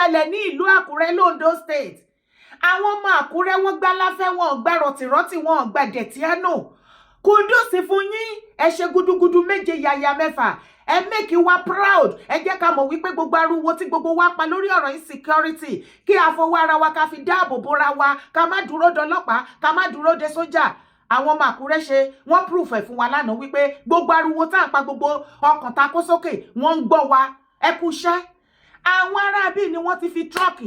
ṣẹlẹ̀ ní ìlú Àkúrẹ́, l'Ondo State. Àwọn ọmọ Àkúrẹ́, wọ́n gbá láfẹ́, wọn ò gbá rọ̀tìrọ̀tì, wọn ò gbà dẹ̀tíánò. Kudos fún yín. Ẹ ṣe gudugudu méje yàyà mẹ́fà. Ẹ make wa proud. Ẹ jẹ́ ká mọ̀ wípé gbogbo ariwo tí gbogbo wa pa lórí ọ̀rọ̀ insecurity, kí a fọwọ́ ara wa ká fi dáàbò bora wa, ká má dúró dọlọ́pàá, ká má dúró de sójà, àwọn ọmọ Àkúrẹ́ ṣe wọ́n proof ẹ̀ fún wa lánàá wípé gbogbo ariwo tá à ń pa, gbogbo ọkàn ta kó sókè, wọ́n ń gbọ́ wa. Ẹ kú iṣẹ́. Àwọn aráabí ni wọ́n ti fi truck.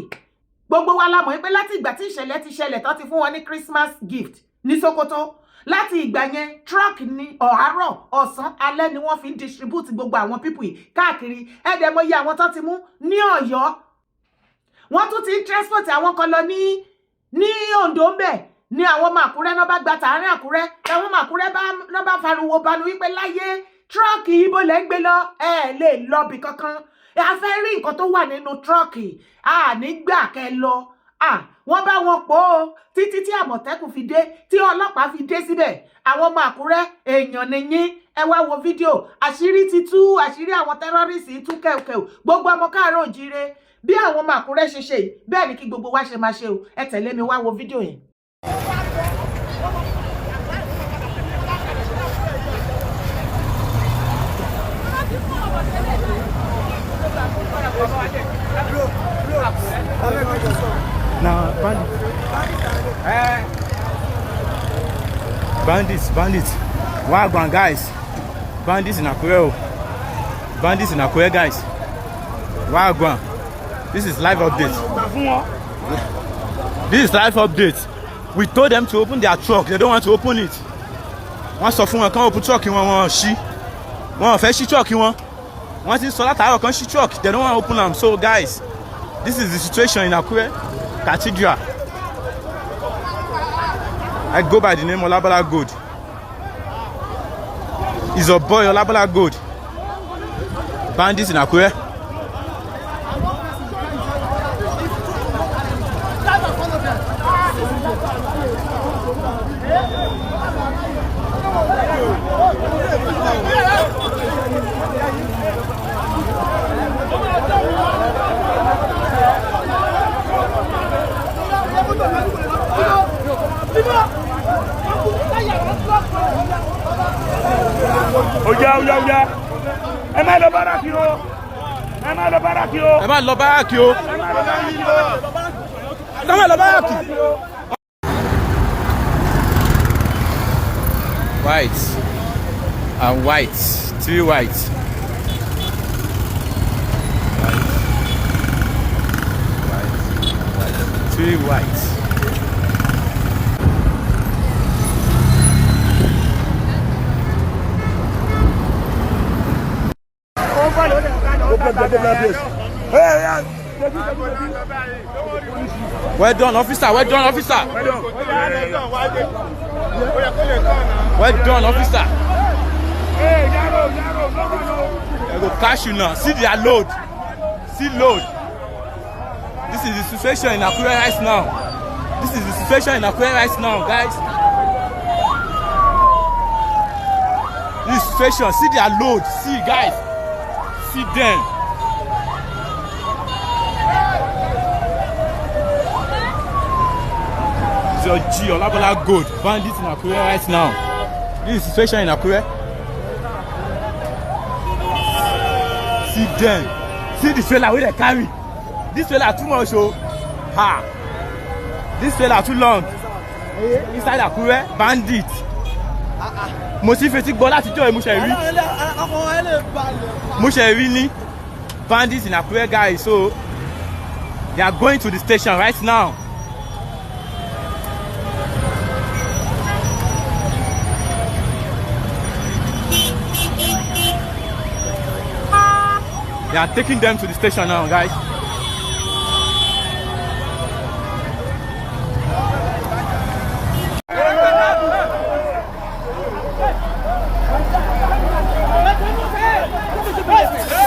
Gbogbo wa la mọ̀ pé láti ìgbà tí ìṣẹ̀lẹ̀ ti ṣẹlẹ̀ tán ti fún wọn ní Christmas gift ní Sokoto, láti ìgbà yẹn, truck ní ọ̀hárọ̀, ọ̀sán, alẹ́ ni wọ́n fi ń distribute gbogbo àwọn people yìí káàkiri. Ẹ̀ẹ́dẹ̀ mọ̀ iye àwọn tó ti mú ní Ọ̀yọ́. Wọ́n tún ti ń transport àwọn kan lọ ní Oǹdó ń bẹ̀ ní. Àwọn ọmọ Àkúrẹ́ náà bá gba tààrin Àkúrẹ́, àwọn ọmọ Àkúrẹ́ bá náà bá fariwo banu wípé láyé, truck ibo lẹ́ ń gbé lọ? Ẹ lè lọ bì kankan. A fẹ́ rí nǹkan tó wà nínú truck, a nígbà kẹ́ lọ. Wọ́n bá wọn pò ó títí tí Àmọ̀tẹ́kùn fi dé, tí ọlọ́pàá fi dé síbẹ̀. Àwọn ọmọ Àkúrẹ́, èèyàn nìyín. Ẹ wá wo fídíò. Àṣírí ti tú, àṣírí àwọn terrorist tú kẹ̀kẹ́. Gbogbo ọmọ káàárọ̀ òjíire, bí àwọn ọmọ Àkúrẹ́ ṣe ṣe yìí, bẹ́ẹ̀ ni kí gbogbo wa ṣe máa ṣe o. Ẹ tẹ̀lé mi wá wo fídíò yẹn. Na bandit, bandits, bandits. Wagwan, guys? Bandits in Akure o. Bandits in Akure, guys. Wagwan? This is live update. This is live update. We told them to open their truck. They don't want to open it. Wọ́n sọ fún wọn kán open truck wọn, wọn ṣí. Wọn ò fẹ́ ṣí truck wọn. Wọ́n ti sọ látàárọ̀ kán ṣí truck. They don't want to open am. So guys, this is the situation in Akure Cathedral. I go by the name Olabola Gold. Is your boy Olabola Gold. Bandits in Akure. Oya, oya, oya, ẹ má lọ báràkì o, ẹ má lọ báràkì o. Ẹ má lọ báràkì o. Ẹ má lọ báràkì o. Ẹ má lọ báràkì. White and white, three white. White, white, white, three white. Go back, go back, place. Hey, yeah. Well done, officer. Well done, officer. Well done, officer. Hey, Yaro, Yaro, no, no. They go catch you now. See their load. See load. This is the situation in Akure right now. This is the situation in Akure right now, guys. This situation. See their load. See, guys. See them. It's your G, Olabola Gold. Bandits in Akure right now. This is the situation in Akure. See them. See the trailer wey dey carry. This trailer too much o. Ha, this trailer too long. Inside Akure, bandit. Mo sì fetí gbọ́ látijọ́, mo ṣe rí, mo ṣe rí ní bandits in Akure, guys. So they are going to the station right now. They are taking them to the station now, guys.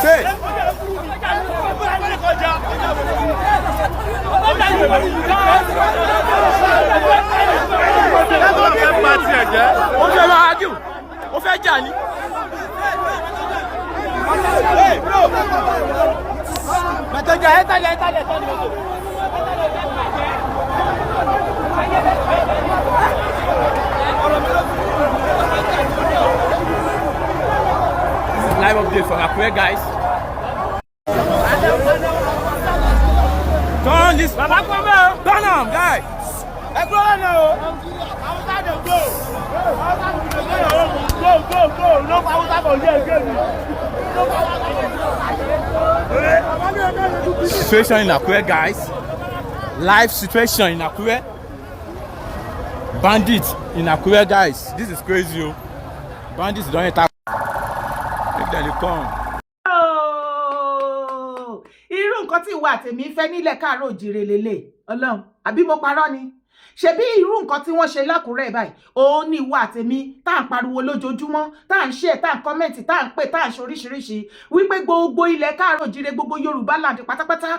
Say. Ó fẹ́ máa argue, ó fẹ́ jà ní. Matoja, enter there, enter there, turn the motor. This is live update from Akure, guys. Turn this. Bàbá kọ́ mẹ́ o. Turn am, guy. Ẹ kúrò lọ́nà o. Hausa dey go. Hausa dey go. Go, go, go. No Hausa for here again. No Hausa for here. Situation in Akure, guys. Live situation in Akure. Bandits in Akure, guys. This is crazy, oh. Bandits don enter. Make dem dey come. Ooo! Irú nǹkan tí ìwọ àtèmi fẹ́ nílẹ̀ káàárọ̀ òjìrè lélẹ̀. Ọlọ́run, àbí mo parọ́ ni? Ṣebí irú nǹkan tí wọ́n ṣe l'Ákùrẹ́ báyìí, òun ni ìwọ àtèmi tá à ń pariwo lójoojúmọ́, tá à ń ṣe, tá à ń comment, tá à ń pè, tá à ń ṣe oríṣiríṣi, wípé gbogbo ilẹ̀ káàárọ̀ òjìrè, gbogbo Yorùbá land pátápátá,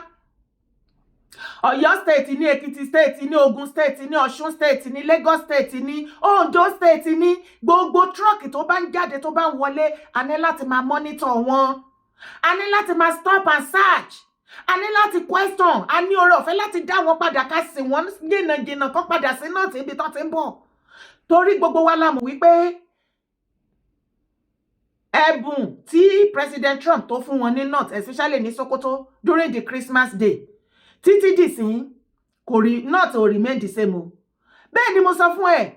Ọ̀yọ́ State ní, Èkìtì State ní, Ògùn State ní, Ọ̀ṣun State ní, Lagos State ní, Ondo State ní, gbogbo truck tó bá ń jáde, tó bá ń wọlé, a ní láti máa monitor wọn, a ní láti máa stop and search, a ní láti question, a ní oore ọ̀fẹ́ láti dá wọn padà, ká sì wọ́n jìnnàjìnnà kó padà sí náà tí ibi tó ti ń bọ̀, torí gbogbo wa la mọ̀ wípé ẹ̀bùn tí President Trump tó fún wọn ní north, especially ní Sokoto during the Christmas day, títí dìsín kò rí, north ò remain the same o. Bẹ́ẹ̀ ni mo sọ fún ẹ,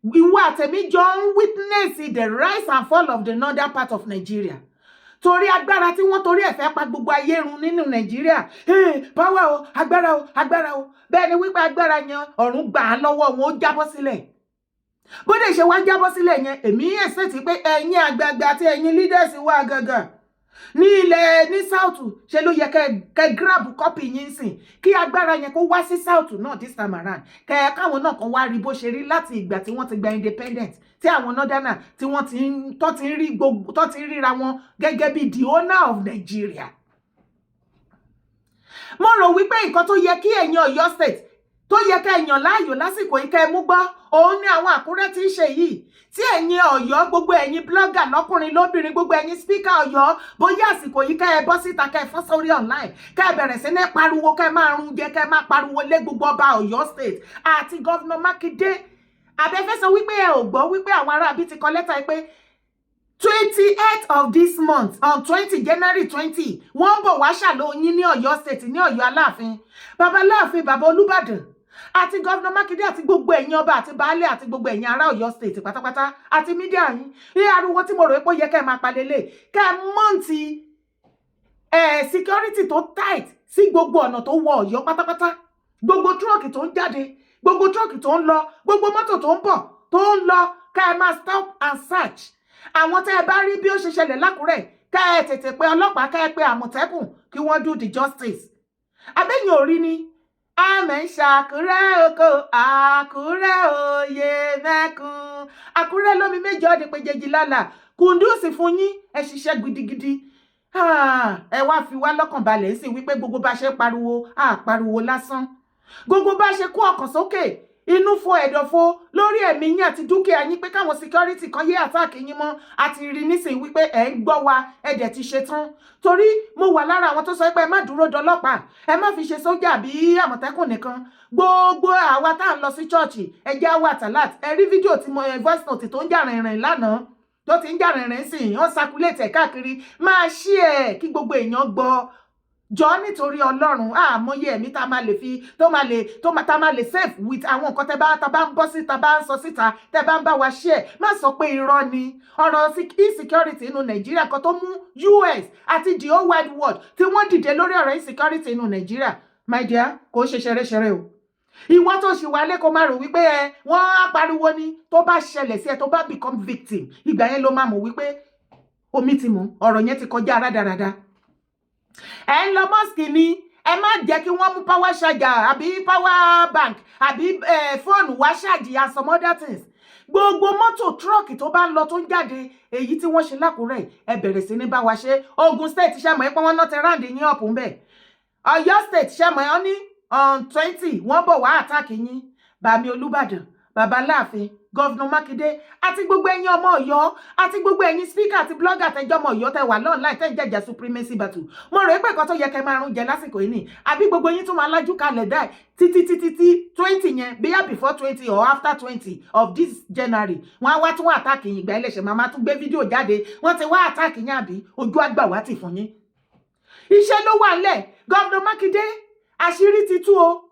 ìwọ àtẹ̀mí jọ ń witness the rise and fall of the northern part of Nigeria, torí agbára tí wọ́n torí ẹ̀ fẹ́ pa gbogbo ayé run nínú Nàìjíríà. Hey, power o, agbára o, agbára o. Bẹ́ẹ̀ ni wípé agbára yẹn, ọ̀run gbà á lọ́wọ́ wọn, ó jábọ́ sílẹ̀. Bó dẹ̀ ṣe wá jábọ́ sílẹ̀ yẹn, èmi expect pé ẹ̀yin àgbààgbà àti ẹ̀yin leaders wa gangan ní ilẹ̀ ní south, ṣe ló yẹ kẹ́ grab copy yín sìn, kí agbára yẹn kó wá sí south náà this time around, kẹ́ káwọn náà kan wá rí bó ṣe rí láti ìgbà tí wọ́n ti gba independent, tí àwọn northerner tí wọ́n ti ń tó ti ń rí gbogbo, tó ti ń ríra wọn gẹ́gẹ́ bí the owner of Nigeria. Mo rò wípé nǹkan tó yẹ kí ẹ̀yin Ọ̀yọ́ State, tó yẹ kẹ́ ẹ̀yàn láàyò lásìkò yìí, kẹ́ ẹ mú gbọ́, òun ni àwọn Àkúrẹ́ tí ń ṣe yìí, tí ẹ̀yin Ọ̀yọ́, gbogbo ẹ̀yin blogger lọ́kùnrin lóbìnrin, gbogbo ẹ̀yin speaker Ọ̀yọ́, bóyá àsìkò yìí kẹ́ ẹ bọ́ síta, kẹ́ ẹ fọ́n sórí online, kẹ́ ẹ bẹ̀rẹ̀ sí ní pariwo, kẹ́ ẹ máa run jẹ, kẹ́ ẹ máa pariwo lé gbogbo ọba Ọ̀yọ́ State àti Governor Mákindé. Àbẹ́fẹ́ sọ wípé ẹ ò gbọ́ wípé àwọn aráabí ti kọ lẹ́tà pé 28 of this month, on 20 January 20, wọ́n ń bọ̀ wá ṣàlóyún ní Ọ̀yọ́ State, ní Ọ̀yọ́ Aláàfin, baba Aláàfin, baba Olúbàdàn àti Governor Mákindé àti gbogbo ẹ̀yin ọba àti baálé àti gbogbo ẹ̀yin ará Ọ̀yọ́ State pátápátá àti media yín. Ní ariwo tí mo rò pé ó yẹ kẹ́ ẹ máa palẹ̀lẹ̀, kẹ́ ẹ mount ẹ̀ security tó tight sí gbogbo ọ̀nà tó wọ Ọ̀yọ́ pátápátá, gbogbo truck tó ń jáde, gbogbo truck tó ń lọ, gbogbo mọ́tò tó ń bọ̀, tó ń lọ, kẹ́ ẹ máa stop and search. Àwọn tẹ́ ẹ bá rí bí ó ṣe ṣẹlẹ̀ l'Ákúrẹ́, kẹ́ ẹ tètè pe ọlọ́pàá, kẹ́ ẹ pe Àmọ̀tẹ́kùn, kí wọ́n do the justice. Abẹ́yìn ò rí ni àmẹ́ ń ṣàkúrẹ́ oko, Àkúrẹ́ òye mẹ́kun, Àkúrẹ́ lómi méjì ọdún péjèjì lálà. Kudos fún yín, ẹ ṣiṣẹ́ gidigidi. Ẹ wá fi wá lọ́kàn balẹ̀ sí wípé gbogbo bá ṣe pariwo, á pariwo lásán, gbogbo bá ṣe kó ọkàn sókè, inú fo ẹ̀dọ̀ fo lórí ẹ̀mí yín àti dúkìá yín pé káwọn security kan yé attack yín mọ́, àti rí nísìnyí wípé ẹ̀ ń gbọ́ wa, ẹ̀ dẹ̀ ti ṣe tán. Torí mo wà lára àwọn tó sọ pé ẹ má dúró dọlọ́pàá, ẹ má fi ṣe sójà àbí Àmọ̀tẹ́kùn nìkan. Gbogbo àwa tá à ń lọ sí church, ẹ jẹ́ àwa talat. Ẹ rí fídíò tí mo voice note tó ń jà rìnrìn lánàá, tó ti ń jà rìnrìn sí i, wọ́n circulate ẹ̀ káàkiri. Máa ṣí ẹ̀ kí gbogbo èèyàn gbọ́. Jọ, nítorí Ọlọ́run, àmọye ẹ̀mí tá a máa lè fi tó máa lè tó máa tá a máa lè save with àwọn nǹkan tẹ́ bá tá a bá ń bọ́ sí, tá a bá ń sọ síta, tẹ́ bá ń bá wa share. Má sọ pé irọ́ ni ọ̀rọ̀ insecurity inú Nàìjíríà kan tó mú US àti the whole wide world tí wọ́n dìde lórí ọ̀rọ̀ insecurity inú Nàìjíríà. My dear, kò ń ṣe ṣeré-ṣeré o. Ìwọ tó ṣì wálé, kó má rò wípé ẹ wọ́n á pariwo ni. Tó bá ṣẹlẹ̀ sí ẹ, tó bá become victim, ìgbà yẹn ló máa mọ̀ wípé omi ti mú, ọ̀rọ̀ yẹn ti kọjá rádaràda. Ẹ ń lọ mosque ni, ẹ má jẹ́ kí wọ́n mú power charger àbí power bank àbí fóònù wá ṣáàjì and some other things. Gbogbo mọ́tò, truck tó bá ń lọ, tó ń jáde, èyí tí wọ́n ṣe l'Ákúrẹ́, ẹ bẹ̀rẹ̀ sí ní bá wa ṣe. Ogun State, ṣe mọ̀ ẹ́ pé wọ́n náà ti round yín up ń bẹ̀? Ọ̀yọ́ State, ṣe mọ̀ ẹ́ ní on 20 wọ́n bọ̀ wá attack yín? Bàmí Olúbàdàn, Bàbá Láàfin, Governor Mákindé àti gbogbo ẹ̀yin ọmọ Ọ̀yọ́ àti gbogbo ẹ̀yin speaker àti blogger tẹjọ́ ọmọ Ọ̀yọ́ tẹ wà online tẹ́ ń jẹ̀jà supremacy battle, mo rò pé nǹkan tó yẹ kẹ́ máa rún jẹ lásìkò yìí ni. Àbí gbogbo yín tún máa lájú kalẹ̀ dáì títí títí tí 20 yẹn, bíyà before 20 or after 20 of this January, wọ́n á wá tún attack yín? Ìgbà ẹlẹ́sẹ̀ máa tún gbé fídíò jáde, wọ́n ti wá attack yín, àbí ojú àgbà wá tì fún yín? Iṣẹ́ ló wà ńlẹ̀. Governor Mákindé, àṣírí ti tú o.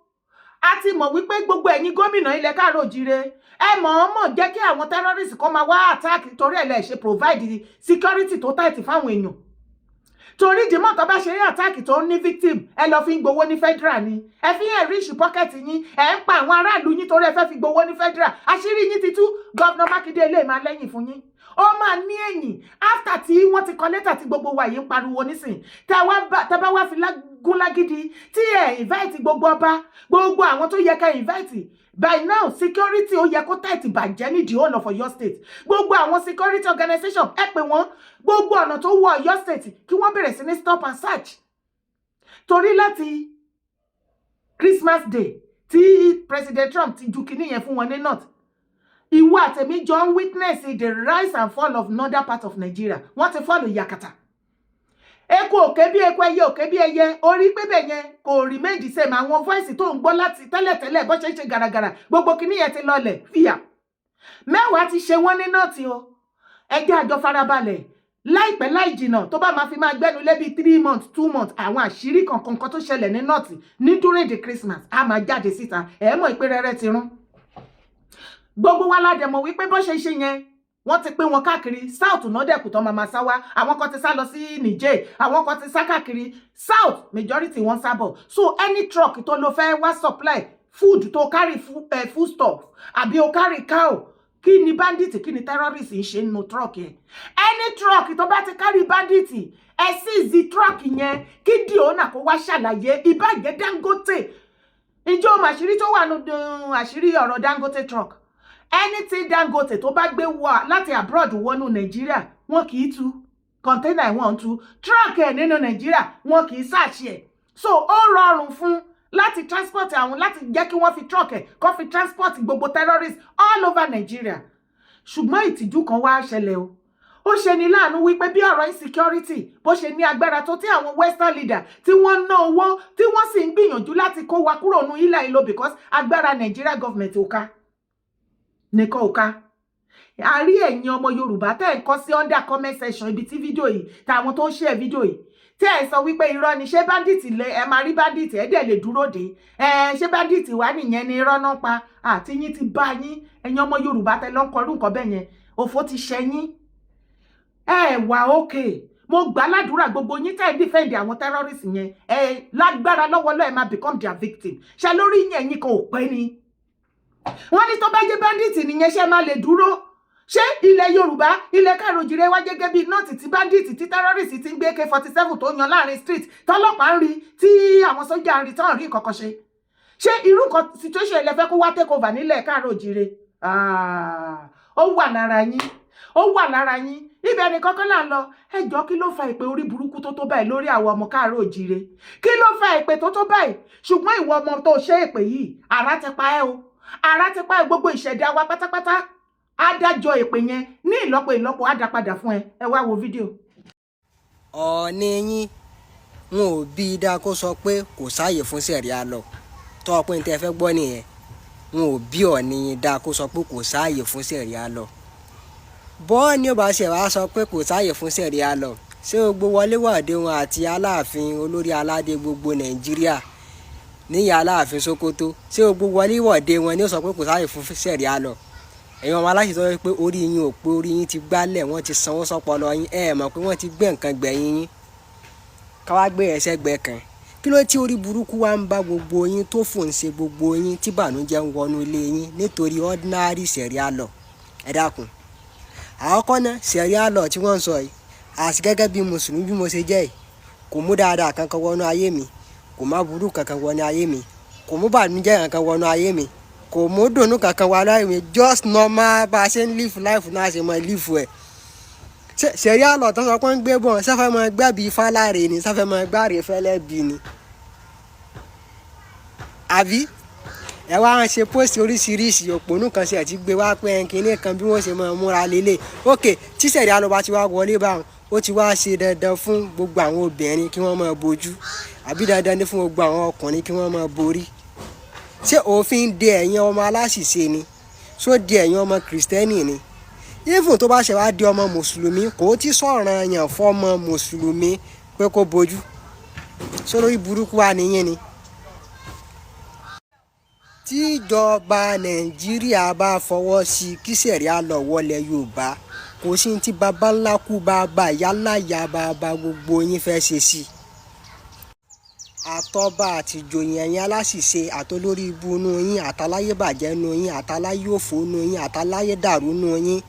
A ti mọ̀ wípé gbogbo ẹ̀yin gómìnà ilẹ̀ káàró òjire, ẹ mọ̀ọ́mọ̀ jẹ́ kí àwọn terrorists kan máa wá attack, torí ẹ̀ lẹ̀ ṣe provide security tó tight fáwọn èèyàn. Torí dìmọ̀ tó bá ṣe rí attack tó ní victim, ẹ lọ fi ń gbowó ní federal ni, ẹ fi ń enrich pocket yín. Ẹ ń pa àwọn aráàlú yín torí ẹ fẹ́ fi gbowó ní federal. Àṣírí yín ti tú. Governor Mákindé, lè máa lẹ́yìn fún yín, ó máa ní ẹ̀yìn. After tí wọ́n ti kọ lẹ́tà tí gbogbo wa yìí ń pariwo nísìn, tẹ́ bá wá fi gún lágídí tí ẹ invite gbogbo ọba, gbogbo àwọn tó yẹ ká invite, by now security ó yẹ kó tight bàjẹ́ ní the whole of Ọ̀yọ́ State. Gbogbo àwọn security organization, ẹ pè wọ́n, gbogbo ọ̀nà tó wọ Ọ̀yọ́ State, kí wọ́n bẹ̀rẹ̀ sí ní stop and search. Torí láti Christmas Day tí President Trump ti ju kinní yẹn fún wọn ní north, ìwọ àtẹ̀mí jọ ń witness the rise and fall of northern part of Nigeria. Wọ́n ti fall yakata. Eku òkè bí eku, ẹyẹ òkè bí ẹyẹ. Orí pébè yẹn kò remain the same. Àwọn voice tó ń gbọ́ láti tẹ́lẹ̀tẹ́lẹ̀, bó ṣe ń ṣe gàràgàrà, gbogbo kinní yẹn ti lọlẹ̀ fìyà. Mẹ́wàá ti ṣe wọ́n ní north o. Ẹ jẹ́ àjọ farabalẹ̀. Láìpẹ́ láì jìnà, tó bá máa fi máa gbẹ́nu lé bíi 3 months, 2 months, àwọn àṣírí kankan kan tó ṣẹlẹ̀ ní north ní during the Christmas á máa jáde síta. Ẹ̀ mọ̀ ìpè rẹ́rẹ́ ti rún. Gbogbo wa la dẹ̀ mọ̀ wípé bó ṣe ṣe yẹn, wọ́n ti pín wọn káàkiri south náà dẹ̀kù tán máa sá wá. Àwọn kan ti sá lọ sí Niger, àwọn kan ti sá káàkiri south, majority wọn sá bọ̀. So any truck tó lọ fẹ́ wá supply food, tó carry food stuff àbí o carry cow, kí ni bandit, kí ni terrorist ń ṣe nínú truck yẹn? Any truck tó bá ti carry bandit, ẹ seize truck yẹn, kí diona kó wá ṣàlàyé. Ìbàjẹ́ Dangote ìjọ màṣírí tó wà nínú àṣírí ọ̀rọ̀ Dangote truck. Anything Dangote tó bá gbé wá láti abroad wọnú Nàìjíríà, wọn kì í tú container, wọn tú truck ẹ̀ nínú Nàìjíríà, wọn kì í search ẹ̀. So ó rọrùn fún láti transport àwọn, láti jẹ́ kí wọ́n fi truck ẹ̀ kó fi transport gbogbo terrorists all over Nigeria. Ṣùgbọ́n ìtìjú kan wá ṣẹlẹ̀ o. Ó ṣe ní láàánú wípé bí ọ̀rọ̀ insecurity bó ṣe ní agbára tó, tí àwọn western leader tí wọ́n ń ná owó, tí wọ́n sì ń gbìyànjú láti kó wa kúrò ní ilẹ̀ ìlò, because agbára Nigeria government ò ká nìkan ò ká. A rí ẹ̀yin ọmọ Yorùbá tẹ́ ẹ̀ ń kọ sí under comment section ibi tí fídíò yìí, táwọn tó ń share fídíò yìí, tí ẹ sọ wípé irọ́ ni. Ṣé bandit lè ẹ máa rí bandit, ẹ dẹ̀ lè dúró dé ẹ? Ṣé bandit wá nìyẹn ni? Irọ́ náà pa àti yín ti bá yín. Ẹ̀yin ọmọ Yorùbá tẹ́ lọ ń kọrú nǹkan bẹ́ẹ̀ yẹn, òfò ti ṣẹ yín. Ẹ wà ókè. Mo gbà ládùúrà, gbogbo yín tẹ́ ẹ defend àwọn terrorist yẹn, ẹ lágbára lọ́wọ́lọ́wọ́, ẹ máa become their victim. Ṣe lórí yín, ẹ̀yin kan ò pẹ́ ni. Wọ́n ní tó bá jẹ́ bandit nìyẹn, ṣe máa lè dúró? Ṣé ilẹ̀ Yorùbá, ilẹ̀ káàròjìrè wá gẹ́gẹ́ bíi north tí bandit, tí terrorist ti ń gbé AK-47 tó yan láàrin street, tọ́lọ́pàá ń rí, tí àwọn sójà ń rí, tán rí nǹkan kan ṣe? Ṣé irú nǹkan situation ilẹ̀ fẹ́ kó wá take over nílẹ̀ káàròjìrè? Ó wà lára yín, ó wà lára yín. Ibẹ̀ ni kọ́kọ́ là ń lọ. Ẹ jọ, kí ló fa ìpè orí burúkú tó tó báyìí lórí àwọn ọmọ káàárọ̀ òjíire? Kí ló fa ìpè tó tó báyìí? Ṣùgbọ́n ìwọ ọmọ tó ṣe èpè yìí, àrá ti pa ẹ́ o, àrá ti pa ẹ́. Gbogbo ìṣẹ̀dá wa pátápátá á dájọ́ èpè yẹn ní ìlọ́po ìlọ́po, á dá padà fún ẹ. Ẹ wá wo fídíò. Ọ̀ọ́ni yín, wọn ò bí i dáa kó sọ pé kò sáàyè fún sharia law. Tọ́ ọ pé ní tẹ́ ẹ fẹ́ gbọ́ nìyẹn. Wọn ò bí Ọ̀ọ́ni yín dáa kó sọ pé kò sáàyè fún sharia law. Bọ́ọ̀ ni ó bá ṣe wá sọ pé kò sáàyè fún sharia law, ṣé gbogbo wọléwọ̀de wọn àti Aláàfin, olórí aládé gbogbo Nàìjíríà níyà Aláàfin Sókótó, ṣé gbogbo wọléwọ̀de wọn ni ó sọ pé kò sáàyè fún sharia law? Ẹ̀yin ọmọ aláṣẹ tó yẹ pé orí yín ò pé, orí yín ti gbálẹ̀, wọ́n ti sanwó sọ́pọlọ yín, ẹ mọ̀ pé wọ́n ti gbé nǹkan gbẹ̀yìn yín. Káwá gbé ẹsẹ̀ gbẹ kan, kí ló tí orí burúkú wa ń bá gbogbo yín, tó fò ń ṣe gbogbo yín, tí bànújẹ́ ń wọnú ilé yín nítorí ordinary sharia law? Ẹ dákun. Àkọ́kọ́ náà, sharia law tí wọ́n ń sọ yìí, àti gẹ́gẹ́ bí mùsùlùmí bí mo ṣe jẹ́ yìí, kò mú dáadáa kankan wọnú ayé mi, kò má burú kankan wọnú ayé mi, kò mú bànújẹ́ kankan wọnú ayé mi, kò mú dùnnú kankan wọnú ayé mi. Just normal bá a ṣe ń live life náà ṣe máa live ẹ̀. Sharia law tó sọ pé ń gbé bọ̀, sáfẹ́ máa gbẹ́bí fáláre ni, sáfẹ́ máa gbáre fẹ́lẹ́ bí ni, àbí? Ẹ wá ń ṣe post oríṣiríṣi. Òpònú kan ṣe àti gbé wá pé kinní kan bí wọ́n ṣe máa múra lélẹ̀. Ok, tí sharia law bá ti wá wọlé báwọn, ó ti wá ṣe dandan fún gbogbo àwọn obìnrin kí wọ́n máa bojú, àbí dandan ní fún gbogbo àwọn ọkùnrin kí wọ́n máa borí? Ṣé òfin de ẹ̀yin ọmọ aláṣìṣe ni? Ṣó de ẹ̀yin ọmọ Kìrìsìtẹ́nì ni? Even tó bá ṣe wá di ọmọ Mùsùlùmí, kò tí sọ̀ràn yàn fọ́mọ Mùsùlùmí pé kó bojú. Sórí burúkú wa nìyẹn ni. Tíjọba Nàìjíríà bá fọwọ́ sí kí sharia law wọlé Yorùbá, kò sí ti baba ńlá kú bàbá yálàyà bàbá gbogbo yín fẹ́ ṣe sí i. Àtọba àtìjòyè, ẹ̀yin aláṣìṣe, àtolórí ibu nú yín, àtàláyébàjẹ́ nú yín, àtàláyé òfò nú yín, àtàláyé dàrú nú yín,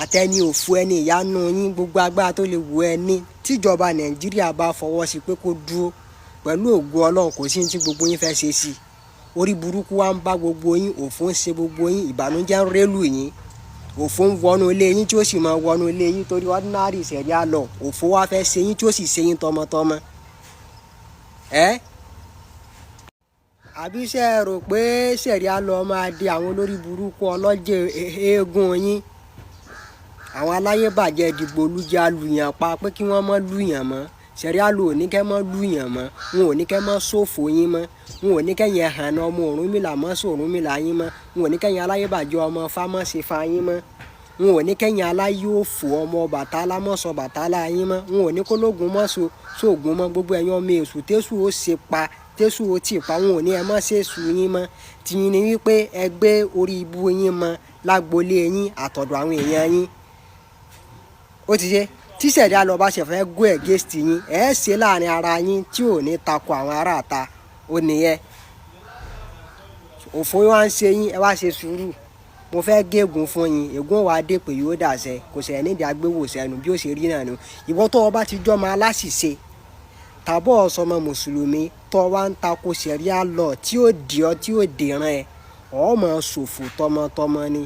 àtẹni òfò, ẹni ìyá nú yín, gbogbo agbára tó lè wù ẹ ní, tíjọba Nàìjíríà bá fọwọ́ sí pé kó dúró, pẹ̀lú ògo Ọlọ́run, kò sí tí gbogbo yín fẹ́ ṣe sí i. Orí burúkú wa ń bá gbogbo yín, òfò ń ṣe gbogbo yín, ìbànújẹ́ ń rélù yín, òfò ń wọnú ilé yín tí ó sì máa wọnú ilé yín torí ordinary sharia law. Òfò wa fẹ́ ṣe yín tí ó sì ṣe yín tọmọtọmọ. Ẹ́ àbí ṣe ẹ rò pé sharia law máa di àwọn olórí burúkú ọlọ́jẹ̀ eégún yín, àwọn aláyébàjẹ́ dìgbòlujà lùyàn pa pé kí wọ́n má lùyàn mọ́? Sharia law ò ní kẹ́ mọ́ lùyàn mọ́, wọn ò ní kẹ́ mọ́ ṣòfò yín mọ́, wọn ò ní kẹ́yìn ẹ̀hànà ọmọ Ọ̀rúnmìlà mọ́ sọ̀rúnmìlà yín mọ́, wọn ò ní kẹ́yìn aláyébàjẹ́ ọmọ fámọ́ ṣe fa yín mọ́, wọn ò ní kẹ́yìn aláyé òfò ọmọ Ọbàtálá mọ́ sọ Bàtálá yín mọ́, wọn ò ní kólógun mọ́ sóògùn mọ́. Gbogbo ẹ̀yin ọmọ èṣù tẹ́sù ó ṣe pa, tẹ́sù ó tì pa, wọn ò ní ẹ mọ́ ṣèṣù yín mọ́. Tìyín ni wípé ẹ gbé orí ibú yín mọ́ lágboolé yín àtọ̀dọ̀ àwọn èèyàn yín. Ó ti ṣe tí sharia law bá ṣe fẹ́ go against yín, ẹ̀ ṣe láàrin ara yín tí ò ní tako àwọn aráàta. Ó nìyẹn. Òfò wa ń ṣe yín, ẹ wá ṣe sùúrù. Mo fẹ́ gégùn fún yín, ègún wa dé pé yóò dàṣẹ, kò sẹ̀ nídìí agbéwò sẹ́nu bí ó ṣe rí náà ni. Ìwọ tó o bá ti jọ́mọ aláṣìṣe tàbọ̀ ọ̀sọ́mọ Mùsùlùmí tó wá ń tako sharia law tí ó dì ọ́, tí ó dìran ẹ, ọ̀ mọ̀ ṣòfò tọmọtọmọ ni.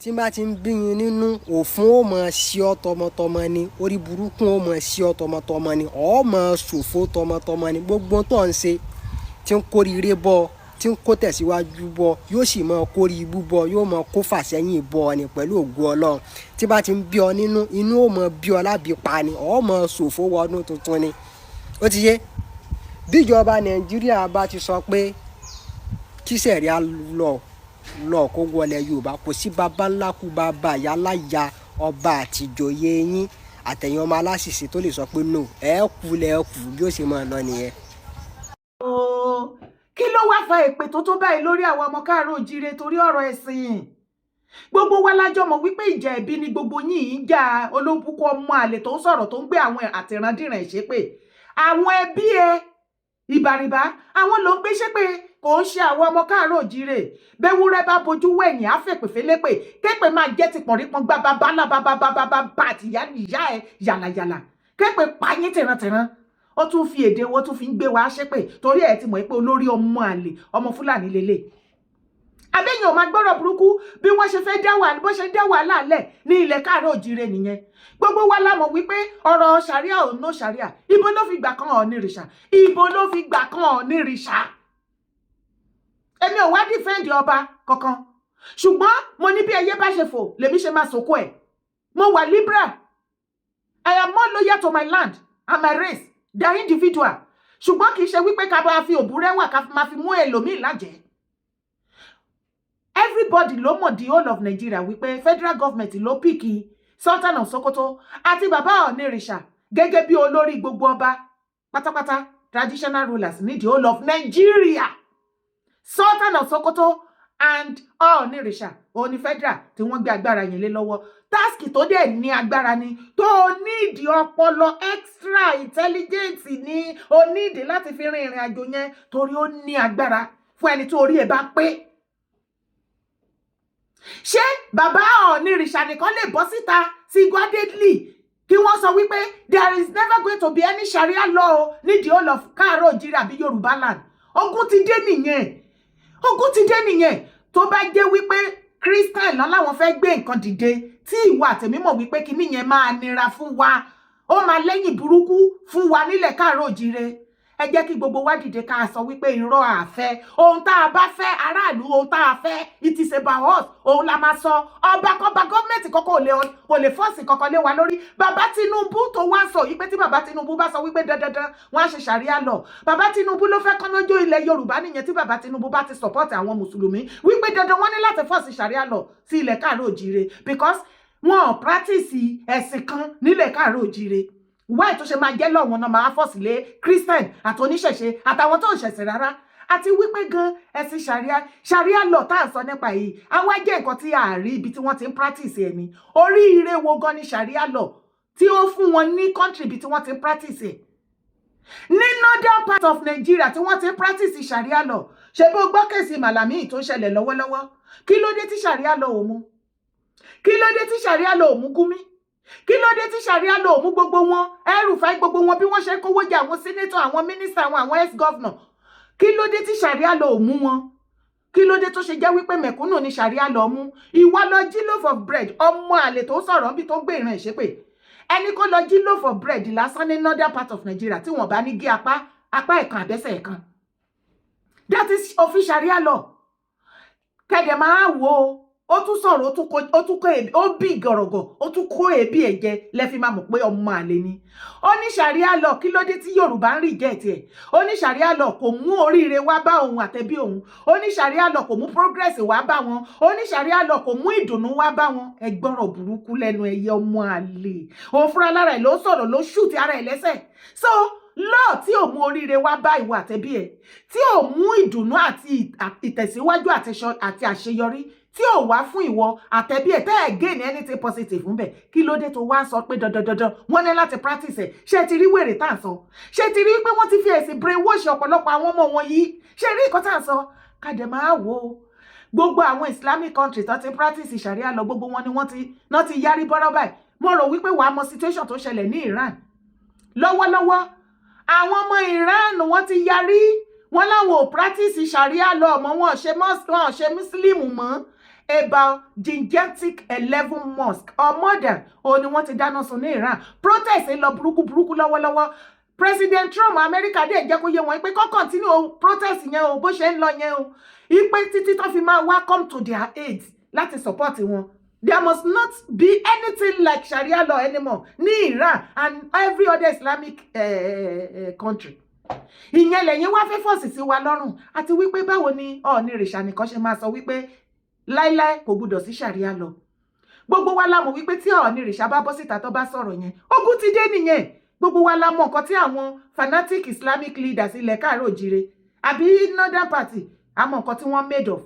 Tí bá ti ń bí yín nínú, òfun ó mọ̀ sí ọ tọmọtọmọ ni, orí burúkú ó mọ̀ sí ọ tọmọtọmọ ni, ọ̀ mọ̀ ṣòfò tọmọtọmọ ni. Gbogbo tó ń ṣe tí ń kórìíre bọ́, tí ń kó tẹ̀síwájú bọ́, yóò sì mọ kórí ibú bọ́, yóò mọ kó fàsẹ́yìn bọ́ ni pẹ̀lú ògo Ọlọ́run. Tí bá ti ń bí ọ nínú, inú ó mọ bí ọ lábí pa ni, ọ̀ mọ ṣòfò wọnú tuntun ni. Ó ti yé. Bíjọba Nàìjíríà bá ti sọ pé kí sharia law kó wọlé Yorùbá, kò sí baba ńlá kú baba yálà ya ọba àtìjòyè yín àtẹ̀yìn ọmọ aláṣìṣe tó lè sọ pé no. Ẹ kú lẹ kú, bí ó ṣe máa lọ nìyẹn. Kí ló wá fa èpè tó tó báyìí lórí àwọn ọmọ káàárọ̀ òjíire torí ọ̀rọ̀ ẹ̀sìn? Gbogbo wa lájọ mọ̀ wípé ìjà ẹ̀bí ni gbogbo yín ń jà. Olóbùkún ọmọ àlè tó ń sọ̀rọ̀, tó ń gbé àwọn àtìrandíran ìṣépè, àwọn ẹbí ẹ ìbàrìbá, àwọn ló ń gbé ṣépè, kò ń ṣe àwọn ọmọ káàárọ̀ òjíire. Bẹ́wúrẹ́ bá bojú wẹ̀yìn, á fèpè félépè, képe máa jẹ́ ti pọ̀nrípọ̀n gbá bàbá ńlá bàbá bàbá bàbá àti ìyá ìyá ẹ yàlàyàlà, képe payín tìrantìran. Ó tún fi èdè owó tún fi ń gbé wa ṣépè torí ẹ ti mọ̀ pé olórí ọmọ àlè ọmọ Fúlàní lélẹ̀. Abẹ́yìn ò máa gbọ́rọ̀ burúkú bí wọ́n ṣe fẹ́ dá wàhálà, bó ṣe ń dá wàhálà lẹ̀ ní ilẹ̀ káàárọ̀ òjíire nìyẹn. Gbogbo wa la mọ̀ wípé ọ̀rọ̀ sharia ò no sharia, ibo ló fi gbà kan Ọ̀nìrìṣà? Ibo ló fi gbà kan Ọ̀nìrìṣà? Èmi ò wá defend ọba kankan, ṣùgbọ́n mo ní bí ẹyẹ bá ṣe fò lèmi ṣe máa sòkò ẹ̀. Mo wà liberal. I am more loyal to my land and my race than individual, ṣùgbọ́n kì í ṣe wípé ká bá fi òbúrẹ́wà ká máa fi mú ẹlòmíì lájẹ̀ẹ́. Everybody ló mọ̀, the whole of Nigeria, wípé federal government ló pick Sultan of Sokoto àti bàbá Onírìṣà gẹ́gẹ́ bí olórí gbogbo ọba pátápátá, traditional rulers ní the whole of Nigeria. Sultan of Sokoto and Onírìṣà òun ni federal tí wọ́n gbé agbára yẹn lé lọ́wọ́. Task tó dẹ̀ ní agbára ni, tó nídìí ọpọlọ, extra intelligence ní o nídìí láti fi rin ìrìn àjò yẹn, torí ó ní agbára fún ẹni tó orí ẹ̀ bá pé. Ṣé bàbá Ọ̀nìrìṣà nìkan lè bọ́ síta single-handedly kí wọ́n sọ wípé there is never going to be any sharia law ní the whole of káàárọ̀ òjìrì àbí Yorùbá land? Ogun ti dé nìyẹn, ogun ti dé nìyẹn. Tó bá jẹ́ wípé Christian lọ láwọn fẹ́ gbé nǹkan dìde tí ìwà àtẹ̀mí mọ̀ wípé kinní yẹn máa nira fún wa, ó máa lẹ́yìn burúkú fún wa nílẹ̀ káàárọ̀ òjìrè. Ẹ jẹ́ kí gbogbo wa dìde, ká sọ wípé irọ́, àfẹ́ ohun tá a bá fẹ́ aráàlú, ohun tá a fẹ́, it is about us, òun la máa sọ. Ọba kọba, gọ́ọ̀mẹ̀ntì kọ́kọ́ kò lè force kankan lé wa lórí. Bàbá Tinubu tó wá sọ yìí pé tí bàbá Tinubu bá sọ wípé dandandan wọ́n á ṣe sharia law, bàbá Tinubu ló fẹ́ kọ́nọ́jọ́ ilẹ̀ Yorùbá nìyẹn. Tí bàbá Tinubu bá ti support àwọn mùsùlùmí wípé dandan wọ́n ní láti force sharia law sí ilẹ̀ káàárọ̀ òjíire, because wọn ò practice ẹ̀sìn kan nílẹ̀ káàárọ̀ òjíire, why tó ṣe máa jẹ́ lọ́wọ́n náà máa force lé Christian àti oníṣẹ̀ṣe àtàwọn tó ń ṣẹ̀sìn rárá? Àti wípé gan, ẹ̀sìn sharia law tá à ń sọ nípa yìí, àwọn jẹ́ nǹkan tí a rí ibi tí wọ́n ti ń practice ẹ̀ ní. Oríire wo gan ni sharia law tí ó fún wọn ní country ibi tí wọ́n ti ń practice ẹ̀? Ní northern part of Nigeria tí wọ́n ti ń practice sharia law, ṣe bó gbọ́ case Malami tó ń ṣẹlẹ̀ lọ́wọ́lọ́wọ́? Kí ló dé tí sharia law ò mú? Kí ló dé tí sharia law ò mú Gumi? Kí ló dé tí sharia law ò mú gbogbo wọn, El-Rufai, gbogbo wọn, bí wọ́n ṣe ń kówó jẹ, àwọn senator, àwọn minister, àwọn ex-governor? Kí ló dé tí sharia law ò mú wọn? Kí ló dé tó ṣe jẹ́ wípé mẹ̀kúnnù ni sharia law mú? Ìwọ lọ jí loaf of bread, ọmọ àlè tó sọ̀rọ̀ níbi tó ń gbé ìran ìṣépè, ẹni kó lọ jí loaf of bread lásán ní northern part of Nigeria, tí wọ́n bá ní gé apá ẹ̀kan àbẹ́sẹ̀ ẹ̀kan, that is òfin sharia law. Kẹ̀dẹ̀ máa wò ó, ó tún sọ̀rọ̀, ó tún kó èébì, ó bí gọ̀rọ̀gọ̀, ó tún kó èébì ẹ̀ jẹ. Lẹ́fi máa mọ̀ pé ọmọ àlè ni. Ó ní sharia law, kí ló dé tí Yorùbá ń reject ẹ̀? Ó ní sharia law kò mú oríire wá bá òun àtẹ̀bí òun. Ó ní sharia law kò mú progress wá bá wọn. Ó ní sharia law kò mú ìdùnnú wá bá wọn. Ẹ gbọ́rọ̀ burúkú lẹ́nu ẹyẹ ọmọ àlè. Òun fúnra lára ẹ̀ ló sọ̀rọ̀, ló shoot ara ẹ̀ lẹ́sẹ̀. So law tí ò mú oríire wá bá ìwọ àtẹ̀bí ẹ̀, tí ò mú ìdùnnú àti ìtẹ̀síwájú àti àṣeyọrí, tí ò wá fún ìwọ àtẹ̀bí ẹ̀, tẹ́ ẹ̀ gain anything positive ńbẹ̀, kí ló dé tó wá sọ pé dandan dandan wọ́n ní láti practice ẹ̀? Ṣé ti rí wèrè tá à ń sọ? Ṣé ti rí pé wọ́n ti fi ẹ̀sìn brainwash ọ̀pọ̀lọpọ̀ àwọn ọmọ wọn yìí? Ṣé rí nǹkan tá à ń sọ? Kàdé máa wò ó, gbogbo àwọn Islamic country tó ti practice sharia law, gbogbo wọn ni wọ́n ti náà ti yarí bọ́rọ́ báyìí. Mo rò wípé wàá mọ situation tó ṣẹlẹ̀ ní Iran lọ́wọ́lọ́wọ́. Àwọn ọmọ Iran, wọ́n ti yarí, wọ́n láwọn ò practice sharia law mọ́, wọn ò ṣe mosque, wọn ò ṣe Muslim mọ́. About gigantic 11 mosque or more than òun ni wọ́n ti dáná sun ní Iran. Protest ń lọ burúkú burúkú lọ́wọ́lọ́wọ́. President Trump Amẹ́ríkà dẹ̀ jẹ́ kó yé wọn pé kó continue protest yẹn o, bó ṣe ń lọ yẹn o, ipe títí tó fi máa wá come to their aid láti support wọn. There must not be anything like sharia law anymore ní Iran and every other Islamic country. Ìyẹn lẹ́yìn wá fẹ́ force sí wa lọ́rùn. Àti wípé báwo ni Ọọ̀nirìṣà nìkan ṣe máa sọ wípé láíláí kò gbúdọ̀ sí sharia law? Gbogbo wa la mọ̀ wípé tí Ọọ̀nirìṣà bá bọ́ síta, tó bá sọ̀rọ̀ yẹn, ogun ti dé nìyẹn. Gbogbo wa la mọ̀ nǹkan tí àwọn fanatic Islamic leaders ilẹ̀ káàárọ̀ òjire àbí northern party àmọ́ nǹkan tí wọ́n made of.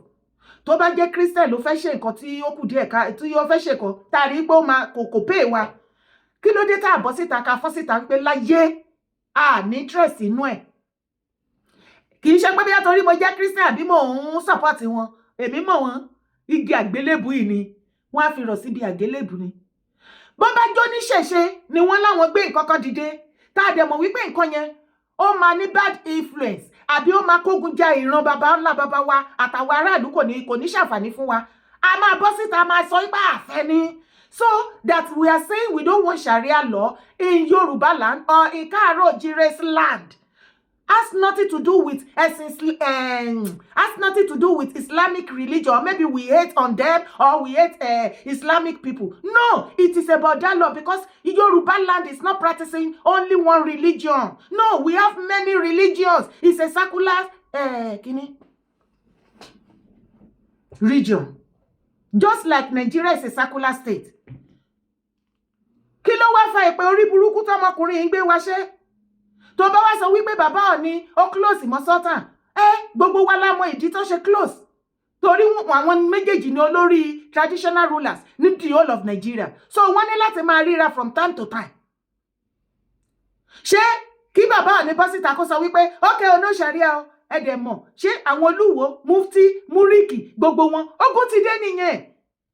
Tó bá jẹ́ Christian ló fẹ́ ṣe nǹkan tí ó kù díẹ̀ ká, tí ó fẹ́ ṣe nǹkan tá a rí pé ó máa kò pay wa, kí ló dé tá a bọ́ síta, ká fọ́ síta pé láyé, a ní interest inú ẹ̀? Kì í ṣe pé bí a torí mo jẹ́ Christian àbí mo ń support wọn. Èmi mọ̀ wọ́n, igi àgbélébù yìí ni wọ́n á fi rọ̀ síbi àgbélébù ni. Bó bá jó ní ṣẹ̀ṣe ni wọ́n láwọn gbé nǹkan kan dìde, tá a dẹ̀ mọ̀ wípé nǹkan yẹn ó máa ní bad influence àbí ó máa kógun ja ìran baba ńlá baba wa àtàwọn aráàlú, kò ní ṣàǹfààní fún wa, a máa bọ́ síta, máa sọ ipá àfẹ́ ni. So that we are saying we don't want sharia law in Yoruba land or in Kaaro Ojire's land has nothing to do with essence, has nothing to do with Islamic religion, or maybe we hate on them or we hate Islamic people. No, it is about that law, because Yoruba land is not practicing only one religion. No, we have many religions. It's a secular kini region, just like Nigeria is a secular state. Kí ló wá fa ìpè orí burúkú tọmọkùnrin yìí ń gbé wá ṣe? Tó bá wá sọ wípé bàbá Ọọ̀ni ó close mọ́ Sultan ẹ, gbogbo wa la mọ ìdí tó ṣe close, torí àwọn méjèèjì ní olórí traditional rulers ní the whole of Nigeria, so wọ́n ní láti máa ríra from time to time. Ṣé kí bàbá Ọọ̀ni bọ́ síta kó sọ wípé okay, ono sharia o, ẹ dẹ̀ mọ̀, ṣé àwọn olúwo, mufti, múríkì, gbogbo wọn, ogun ti dé nìyẹn.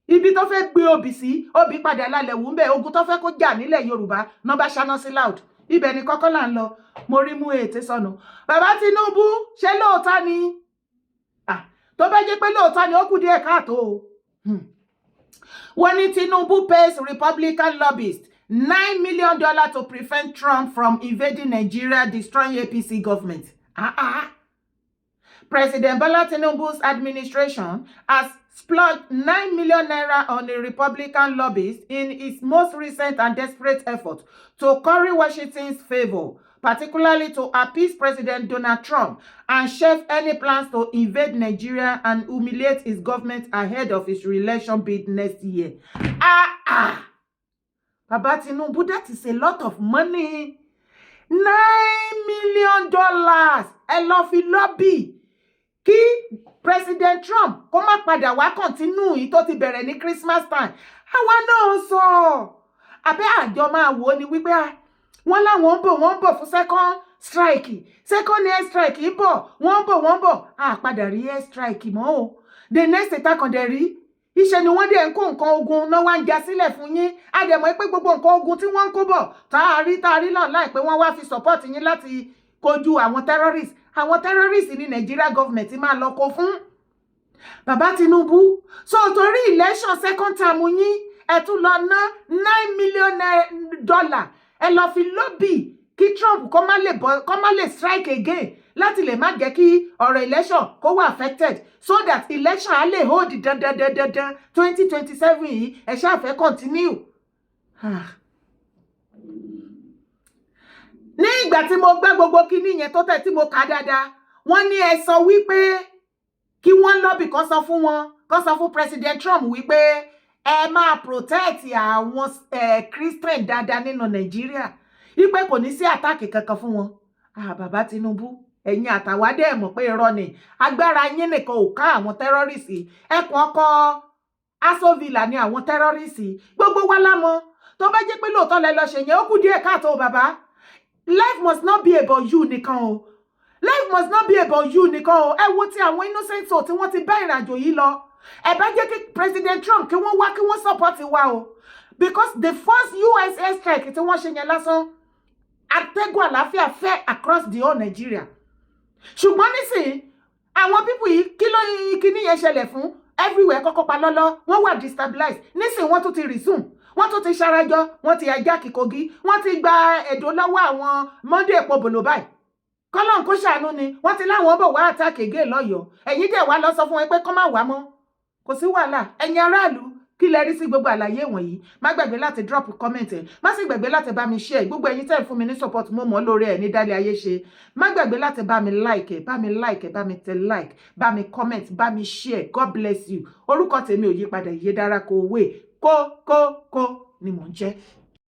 Ibi tó fẹ́ gbé obì sí, obì padà lálẹ́ wù ń bẹ̀. Ogun tó fẹ́ kó jà nílẹ̀ Yorùbá náà bá ṣáná sí loud. Ibẹ̀ ni kọ́kọ́ là ń lọ. Mo rí mú ètè sọnù. Bàbá Tinubu, ṣé lóòótọ́ ni? Tó bá jẹ́ pé lóòótọ́ ni, ó kù díẹ̀ káàtó o. Wọ́n ní Tinubu pays Republican lobbyist $9 million to prevent Trump from invading Nigeria, destroying APC government. Ah ah. President Bola Tinubu's administration has splurged 9 million naira on a Republican lobbyist in its most recent and desperate effort to curry Washington's favor, particularly to appease President Donald Trump and shelve any plans to invade Nigeria and humiliate his government ahead of his re-election bid next year. Ah ah! Baba Tinubu, that is a lot of money. $9 million. Ẹ lọ fi lobby kí President Trump kó má padà wá continue yìí tó ti bẹ̀rẹ̀ ní Christmas time. Àwa náà sọ àbẹ́ àjọ máa wò ó ni wípé wọ́n láwọn ń bọ̀, wọ́n ń bọ̀ fún second strike, second air strike ń bọ̀, wọ́n ń bọ̀, wọ́n ń bọ̀. A padà rí air strike mọ́ o. The next attack on the rí iṣẹ́ ni wọ́n dẹ̀ ń kó nǹkan ogun náà wá ń ja sílẹ̀ fún yín. A dẹ̀ mọ̀ pé gbogbo nǹkan ogun tí wọ́n ń kó bọ̀, tá a rí náà láìpẹ́, wọ́n wá fi support yín láti kojú àwọn terrorists. Àwọn terrorists ní Nigeria government máa lọ kó fún bàbá Tinubu. So torí election second term yín, ẹ tún lọ ná $9 million, ẹ lọ fi lobby kí Trump kó má lè strike again, láti lè má jẹ́ kí ọ̀rọ̀ election kó wà affected, so that election á lè hold dandan dandan dandan 2027 yìí. Ẹ ṣáà fẹ́ continue. Ah. Ní ìgbà tí mo gbẹ́ gbogbo kinní yẹn tó tẹ̀ tí mo kà dáadáa, wọ́n ní ẹ sọ wípé kí wọ́n lobby, kan sọ fún wọn, kan sọ fún President Trump wípé ẹ máa protect àwọn Christian dáadáa nínú Nàìjíríà, wípé kò ní sí attack kankan fún wọn. Ah, bàbá Tinubu, ẹ̀yin àtàwádẹ́ ẹ̀ mọ̀ pé irọ́ ni. Agbára yín nìkan ò ká àwọn terrorist. Ẹkùn ọkọ̀ Aso Villa ni àwọn terrorist. Gbogbo wa lámọ̀. Tó bá jẹ́ pé lóòótọ́ lẹ lọ ṣe yẹn, ó kù díẹ̀ káàtó, bàbá. Life must not be about you nìkan o. Life must not be about you nìkan o. Ẹ wo ti àwọn innocent soul tí wọ́n ti bá ìrìnàjò yìí lọ. Ẹ bá jẹ́ kí President Trump kí wọ́n wá, kí wọ́n support wa o, because the first US airstrike tí wọ́n ṣe yẹn lásán, atẹ́gùn àlàáfíà fẹ́ across the whole Nigeria. Ṣùgbọ́n nísìnyí, àwọn people yìí, kí ló kíní yẹn ṣẹlẹ̀ fún? Everywhere kọ́kọ́ pa lọ́lọ́, wọ́n wà destabilized. Nísìnyí, wọ́n tún ti resume, wọ́n tún ti ṣarajọ, wọ́n ti hijack Kogi, wọ́n ti gba Ẹ̀dó lọ́wọ́ àwọn Monday Okpebholo báyìí. Kọ́lọ́n kó ṣàánú ni. Wọ́n ti láwọn bọ̀ wá attack again lọ́yọ̀ọ́. Ẹ̀yin dẹ̀ wá lọ sọ fún wọn pé kọ́ má wá mọ́, kò sí wàhálà. Ẹ̀yin aráàlú, kí lẹ rí sí gbogbo àlàyé wọ̀nyí? Má gbàgbé láti drop comment ẹ̀, má sì gbàgbé láti bá mi share. Gbogbo ẹ̀yin tẹ́ ẹ̀ fún mi ní support, mo mọ̀ lórí ẹ̀ ní dálé ayé ṣe. Má gbàgbé láti bá mi like ẹ̀, bá mi like ẹ̀, bá mi tẹ like, bá mi comment, bá mi share. God bless you. Orúkọ tèmi ò yípadà, Ìyédára kò wé kó kó kó ni mò ń jẹ́.